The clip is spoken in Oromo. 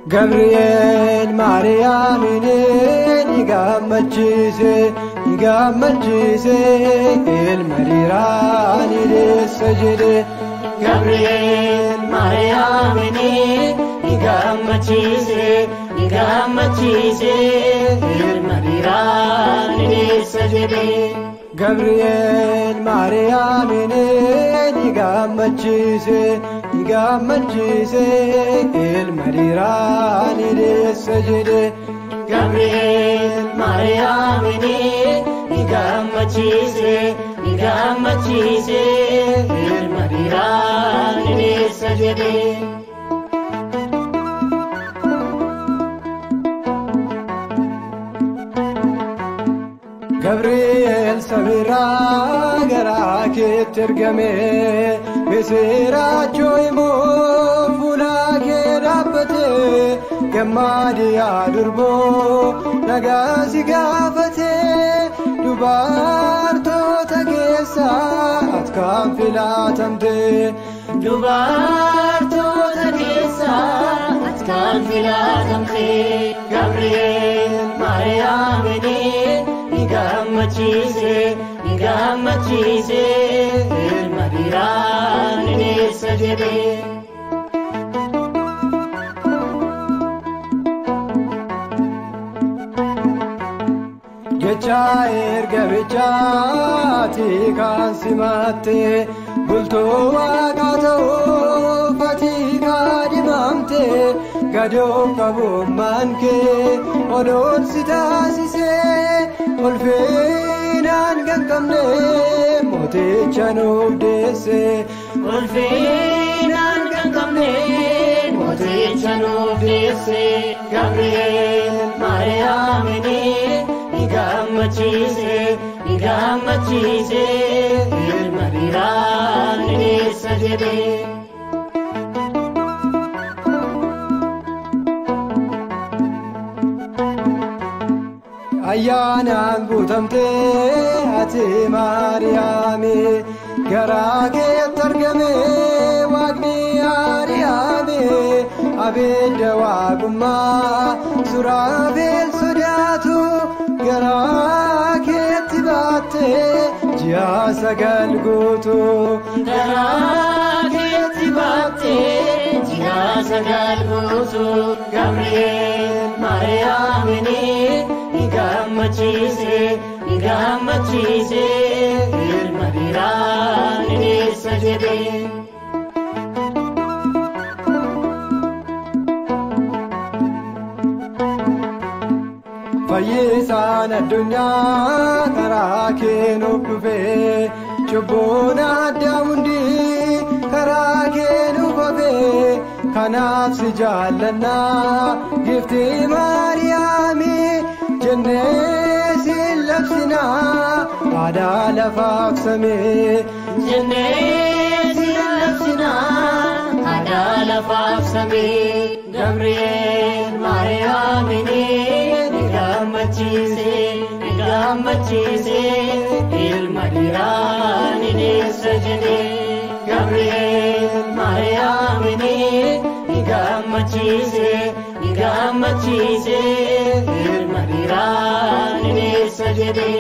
Gabriel Maariyaamiin ni gammachiise ni gammachiise ilma dhiiraa ni deessa jedhe. Gabriel Maariyaamiin ni gammachiise ni gammachiise ilma dhiiraa ni deessa jedhe. Gabriel Maariyaamiin ni gammachiise ni gammachiise ilma dhiiraa ni deessa jedhe. Gabriel Maariyaamiin ni gammachiise ni gammachiise ilma dhiiraa ni deessa jedhe. Gabriel samiirraa gara keetti ergame misiraachuu immoo fuula kee dhaabbate gammaadi yaa durboo nagaa si gaafate dubartoota keessaa ati kan filatamte. Dubartoota keessaa ati kan filatamte. Gabriel Maariyaamiin ni gammachiise ni gammachiise ilma dhiiraa ni deessa jedhe. Jecha ergamichaati kan simatte bultoo waaqaa ta'uuf ati kaadhimamte gadoo qabummaan kee odoon si taasise ulfinaan kan qabne mooticha nuuf deesse. Ulfinaan kan qabne mooticha nuuf deesse. Gabriel Maariyaamiin ni gammachiise ni gammachiise ilma dhiiraa ni deessa jedhe. Ayyaanaan guutamtee ati Maariyaami garaa keetti argame waaqni Ariyaami abidda waaqummaa Suraafeel sodaatu garaa keetti baatte ji'a 9 guutuu. Garaa keetti baatte ji'a 9 guutuu. Gabriel Maariyaamiin ni gammachiise ni gammachiise ilma dhiiraa ni deessa jedhe. Fayyisaan addunyaa karaa kee nuuf dhufe cubbuun addaa hundi karaa kee nuuf hafe kanaaf si jaallannaa giftii Maariyaami jennee si labsinaa aadaa lafaaf samii. Jennee si labsinaa aadaa lafaaf samii. Gabriel Maariyaamiin ni gammachiise ni gammachiise ilma dhiiraa ni deessa jedhe. Gabriel Maariyaamiin ni gammachiise ni gammachiise ilma dhiiraa ni deessa jedhe.